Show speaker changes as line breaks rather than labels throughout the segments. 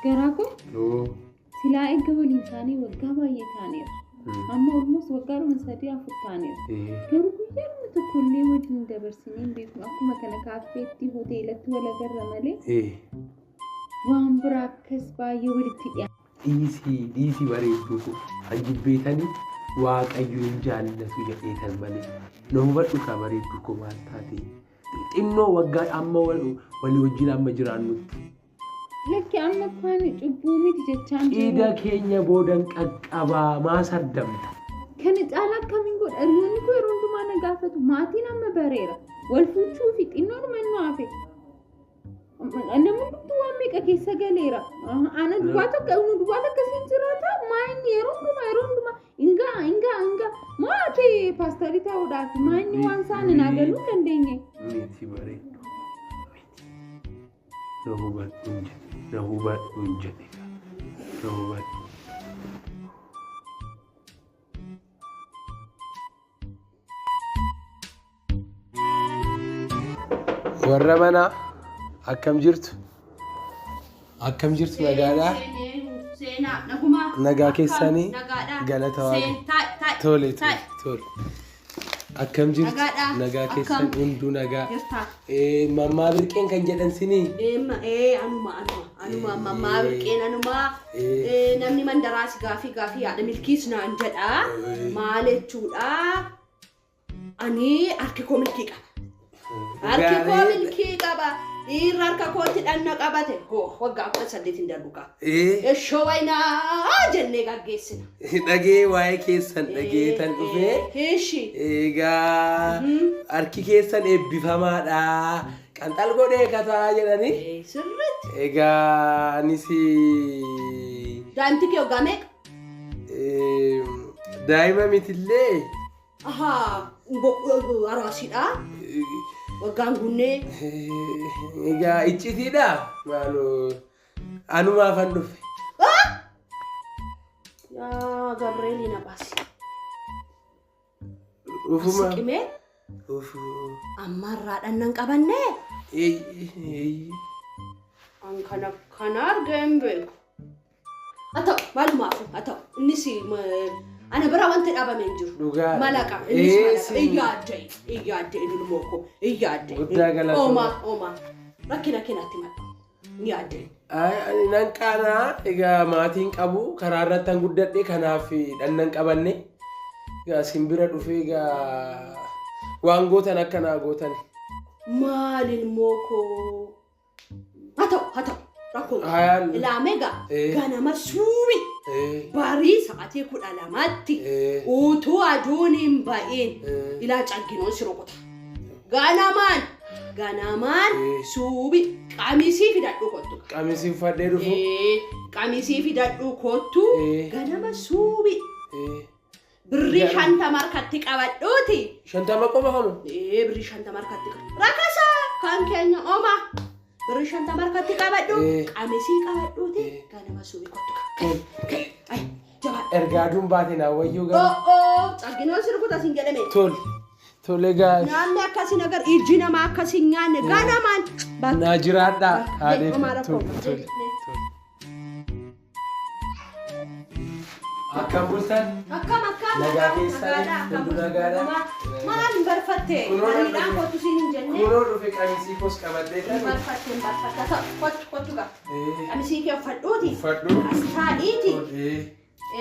Garaa koo
Oo.
silaa erga waliin taanee waggaa baay'ee taaneera. Amma olmoos waggaadhuma sadii afur taaneera. Garuu guyyaadhuma tokkollee wajjin dabarsinee hin beeknu. Akkuma kana kaaffeetti hoteelatti wal agarra malee waan biraa akkas baay'ee walitti dhiyaatu.
Dhiisii dhiisii bareedduu koo an jibbeetanii waaqayyo hin jaallatu jedheetan malee na hubadhu kaa bareedduu koo maal taate xinnoo waggaa amma walii wajjin amma jiraannutti.
Lakki amma kwaan cubbuu miti jechaan
Ida
jiru.
keenya boodan qaqqabaa maa sardamta.
Kana caalaa akkamiin godha? Hiriyoonni koo yeroo hundumaa na gaafatu. Maatiin amma bareera. Wal fuuchuu fi xinnoodhuma inni hafe. Namni hundumtuu waan meeqa keessa galeera. Ana duwwaa tokko nu duwwaa tokko siin jiraata. Maa inni yeroo hundumaa yeroo hundumaa ingaa ingaa ingaa maa ati paastarii ta'uudhaaf maa inni waan isaan naa galuu hin dandeenye.
Miti bareeddu. Miti. Na hubadhu hin jedhe. Na hubadhu hin jedhe. Na hubadhu. Warra manaa akkam jirtu? Akkam jirtu nagaadhaa?
Seenaa nagumaa.
Nagaa keessanii?
Nagaadhaa.
Galata Waaqa.
Seen taa'e taa'e.
Tole tole
Taa'e.
tole. Akkam jirtu?
Nagaadhaa.
Nagaa keessan
Akkam?
hunduu nagaa.
Jirtaa.
Mammaa Birqeen kan jedhan sinii?
Eemma ee anuma anuma anuma mammaa birqeen anuma. Namni mandaraas gaafii gaafii haadha milkiis naan jedha. Maal jechuudha? Ani harki koo milkii qaba. Harki koo
Gaarii.
milkii qaba. Dhiirri harka kootti dhanna qabate. Hoo waggaa 18 hin darbu qaba. Eshoo waynaa jennee gaggeessina.
Dhagee waa'ee keessan dhageetan dhufee.
Heeshi.
Egaa harki keessan eebbifamaadha. Qanxal godhee kataa jedhanii.
Sirriitti.
Egaa anis
Daa'imti kee waggaa meeqa?
daa'ima mitillee.
Ahaa, araasiidha. Waggaan gunnee.
Egaa iccitiidha. Maaloo anumaafan dhufe.
Yaa Gabriel na baasi.
Ufuma.
Siqimee
Ufu.
ammarraa dhannan qabannee.
Eeyyi.
An kana kana argee hin beeku. Haa ta'u maalumaafu haa ta'u innis ana bira wanti dhabame hin jiru.
Dhugaa.
Malaqa innis malaqa.
Eessi.
Iyyaadde iyyaadde ilmoo koo iyyaadde.
Guddaa galatooma.
Oomaa oomaa rakkina keenatti mala iyyaadde.
Ay, ani nan qaanaa egaa maatiin qabu karaa irratti an guddadhe kanaaf dhannan qabanne egaa simbira dhufee egaa waan gootan akka naa gootan.
Maal ilmoo koo haa ta'u haa ta'u rakkoo qabu.
Hayaan.
Ilaamee gaa
Eh.
ganama suubi barii sa'aatii 12tti utuu aduun hin ba'iin ilaa cagginoon si rukuta. Ganamaan ganamaan suubi qamisii fidadhu kottu.
Qamisii uffadhee dhufu.
Qamisii fidadhu kottu ganama suubi birrii 50 harkatti qabadhuuti.
50 qofa hamu.
Birrii 50 harkatti qabadhu. Rakasa kan keenya oma. Birrii 50 harkatti qabadhu. Qamisii qabadhuuti ganama suubi kottu. Kai ay jabaadhu.
Ergaa aduun baate naa wayyuu gara.
Oo cagginoon si rukuta siin jedhame.
Tole. Tole egaa.
Nyaanni akkasii agar ijji namaa akkasii nyaanne ganamaan.
Naa jiraadhaa. Haadhee.
Homaa rakkoo.
Tole tole. Akkam bultan?
Akkam akkam
Nagaa keessanii? Hunduu nagaadha?
Maal hin barfatte?
Kunoo
Ariidhaan
dhufe.
kottu siin hin jenne.
Kunoo dhufe qamisii koos qabadhee
Hin
tani.
barfatte hin barfatte. Ta'u kottu kottu gaa. Qamisii kee uffadhuuti.
Uffadhu.
As taa'iiti.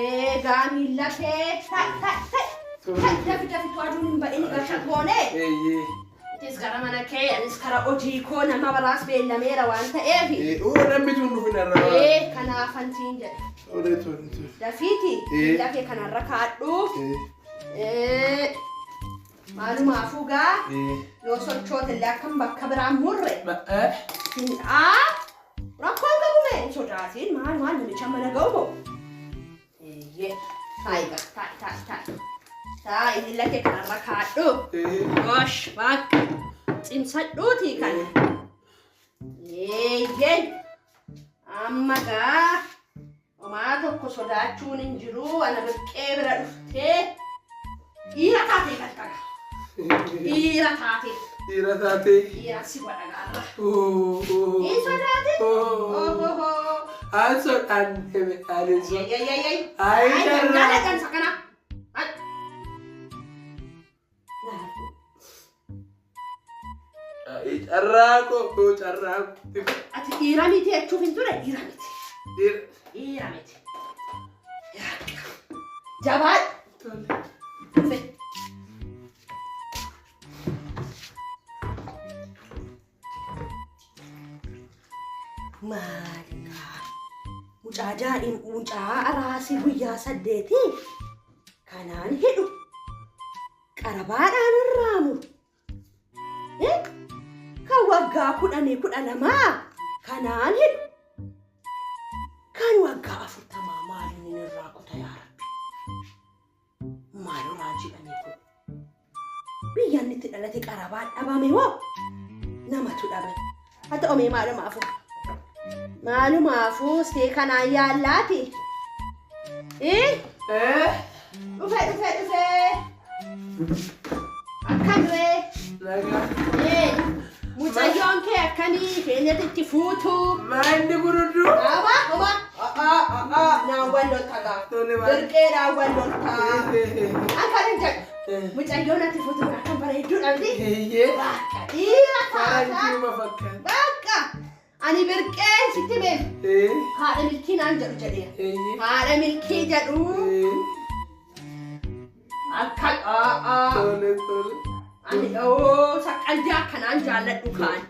Egaa miilla kee ta'i ta'i ta'i. Ta'i dafi dafi tu aduun hin ba'in gasha goone.
Eeyyee.
Atis gara mana kee anis kara hojii koo nama biraas beellameera waan ta'eef.
Oo namni tun dhufin irraa.
Kanaaf antiin jedhe.
Tole tole tole.
Dafiiti miilla kee kanarra kaadhu. Maalumaafuu gaa yoo sochoote illee akkam bakka biraan murre. Aa rakkoo hin qabu mee hin sodaatiin maal maal namicha mana ga'u moo. Eeyyee taa'i gaa taa'i taa'i taa'i. Taa'i miilla kee kanarra kaadhu. Gosh bakka cimsadhuutii kana. Eeyyee amma gaa homaa tokko sodaachuun hin jiru ana birqee bira dhuftee dhiira taatee galtaga. Dhiira taatee.
Dhiira taatee.
Dhiira si godha gaarra. Hin sodaatin. Ohoho.
An sodaanne ani so.
Ay,
Ay
jaalladhan
carraa.
isa kana.
Ay carraa koo carraa koo.
Ati dhiira miti jechuuf hin ture dhiira miti. Dhiira miti. Jabaadhu. Dhufe. Maalikaa mucaa daa'im mucaa araasii guyyaa 8 kanaan hidhu qarabaadhaan irraa muru. Kan waggaa 10 12 kanaan hidhu. Kan waggaa 40 maaliin irraa kuta yaa Rabbi. Maalirraa jedhanii kun? Biyyaan itti dhalate qarabaan dhabame hoo? Namatu dhabe. Haa ta'u mee maalumaafuu. Maalumaafuu see kanaan yaallaati. Dhufe dhufe dhufe. Akkam ree?
Nagaa.
Mucayyoon kee akkamii keenyatti itti fuutu?
Maalli guruddu?
Aba, oba, naan wal lolta gaa.
Tole maal?
Birqee naan wal lolta. Akkan hin jedhu. Mucayyoon ati fuutu kun akkam bareedduudha miti?
Eeyyee.
Bakka dhiira taata.
Faranjiima fakkaata.
Bakka ani birqeen sitti beeku. Haadha milkii naan jedhu jedheera.
Eeyyee.
Haadha milkii jedhu. Akka
Tole tole.
Ani dhawoo saqqalbii akkanaan jaalladhu kaan.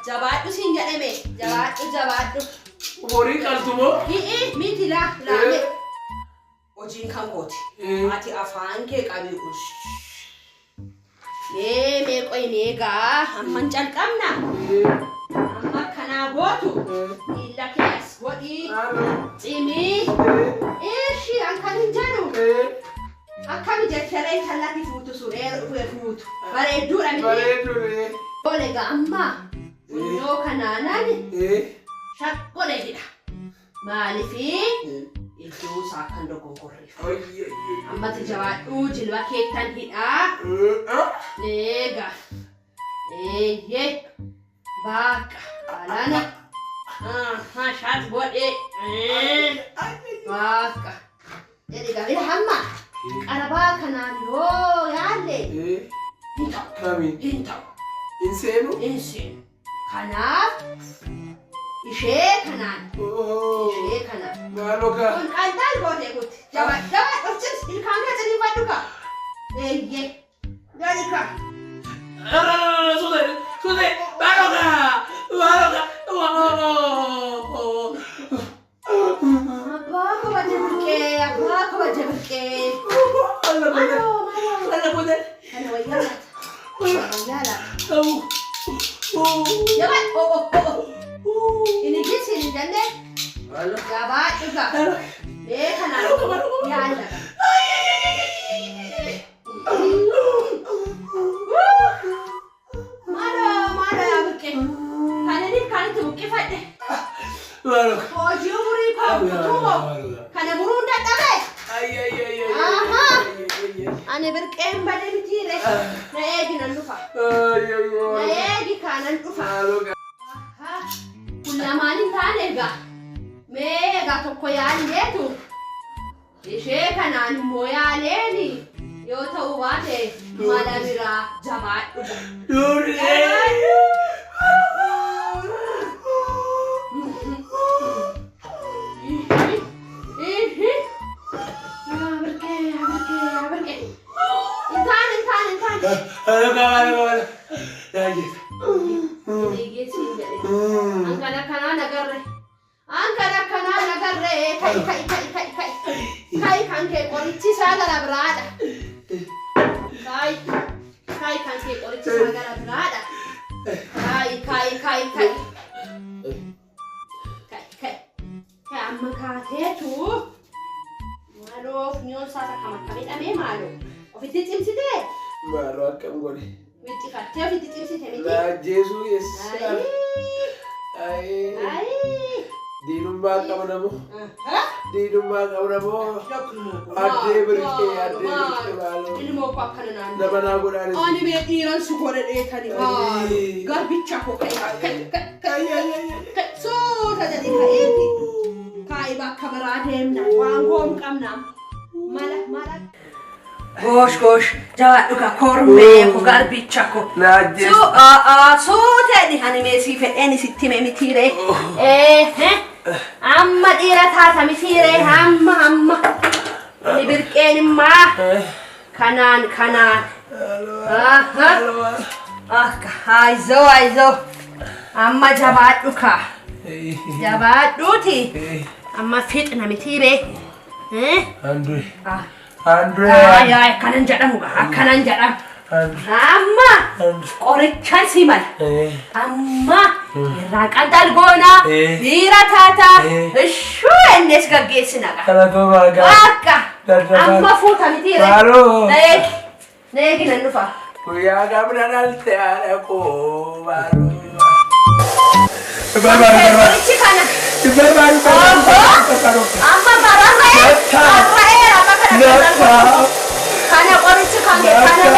Jabaadhu siin jedhame. Jabaadhu jabaadhu.
Horii qaltu moo?
Hi'i miti laa laame. Hojiin kan kooti. Ati afaan kee qabii ush. Mee mee qoyi mee gaa amman calqabna. Amma akkanaa gootu. Miilla kee as godhii. Cimii. Ishi an kan hin jedhu. Akkami jecharee tallatti fuutu sun dhufee fuutu. Bareedduudha miti.
Bareeduudha.
Tole gaa amma funyoo kanaanaan shaqqolee hidha. Maaliifi iddoo isaa kan dogongorreef. Ammati jabaadhuu jilba keettan hidhaa. Eega. Eeyyee. Bakka. Alana. Shaat godhee. Bakka. Jedhi gaa hamma. Qarabaa kanaan yoo yaalle hin ta'u.
Kamiin?
Hin ta'u.
Hin seenu?
Hin seenu. Kanaaf ishee kanaan. Ishee kanaan.
Maaloo kaa?
Kun qalxaal gootee kuti. Jabaadhu jabaadhu of cimsi. Ilkaan kee ciniinfadhu kaa. Eeyyee. Gadi kaa.
Suute suute maaloo kaa? Maaloo kaa?
Abbaa kabaja birqee. Abbaa kabaja birqee. Maaloo maaloo. Kana wayyaa laata. Kana wayyaa laata. Jabaadhu. Oh oh oh. Inni gisi hin jenne. Jabaadhu gaa. Mee kanaan yaalla. Maaloo maaloo yaa birqee. Kan inni kan itti buqqifadhe. Hojii umurii koo guutuu moo? Kana muruun dadhabe. Ani birqeen bade mitiire. Na eegi nan dhufa. Na eegi kaanan dhufa. Kun lamaan hin taane egaa. Mee egaa tokko yaalleetu. Ishee kanaan immoo yaaleeni yoo ta'u baate mala biraa jabaadhu. Yaa birqee yaa birqee yaa birqee. Hin taane hin taane hin taane. Eegeesiin jedhe. An kan akkanaa nagarre. An kan akkanaa nagarre. Ka'i ka'i ka'i ka'i ka'i. Ka'i kan kee qorichi isaa gara biraadha. Ka'i ka'i kan kee qorichi isaa gara biraadha. Ka'i ka'i ka'i ka'i. Ka'i ka'i. Ka'i amma kaateetu. Maaloo funyoon isaa akkam akka miidhamee maaloo. Ofitti cimsitee?
Maaloo akkam godhe?
Wixxifattee ofitti cimsite miti?
Laajjeesuu eessa?
Ayii. Ayii.
Diinummaa qabna moo? Diinummaa qabna moo? Addee birqee addee birqee maaloo.
Ilmoo koo akkana naannoo.
Nama naa godhaanis.
Ani mee dhiiran si godhe dheetani maalo. Garbicha koo ka'i ka'i ka'i ka'i. Suuta. Ka'iiti. Kaa'i bakka biraa deemna. Waan goonu qabna. Mala mala. Goosh goosh jabaadhu ka kormee ko garbicha ko.
Naajjees.
Suuteedhi ani meesii fedheen sitti hime mitiiree. Amma dhiira taata mitiiree amma amma. Ni birqeen immaa kanaan kanaan. Akka ayizoo ayizoo. Amma jabaadhu ka. Jabaadhuuti. Amma fixna mitiiree.
Andree.
Ah.
Andree.
Ay ay akkanan jedhamu gaa akkanan jedhamu. Amma qorichaan si mala. Amma irraa qanxal goonaa dhiira taataa ishuu innis gaggeessina gaa.
Kanatoo baagaa.
Akka amma fuuta mitiiree.
Maaloo.
Na eegi na eegi nan dhufa.
Guyyaa gamna dhalte haadha koo maaloo.
Qorichi kana. Amma bararra'ee barra'eera amma kana qanxal goonaa. Kana qorichi kan kana.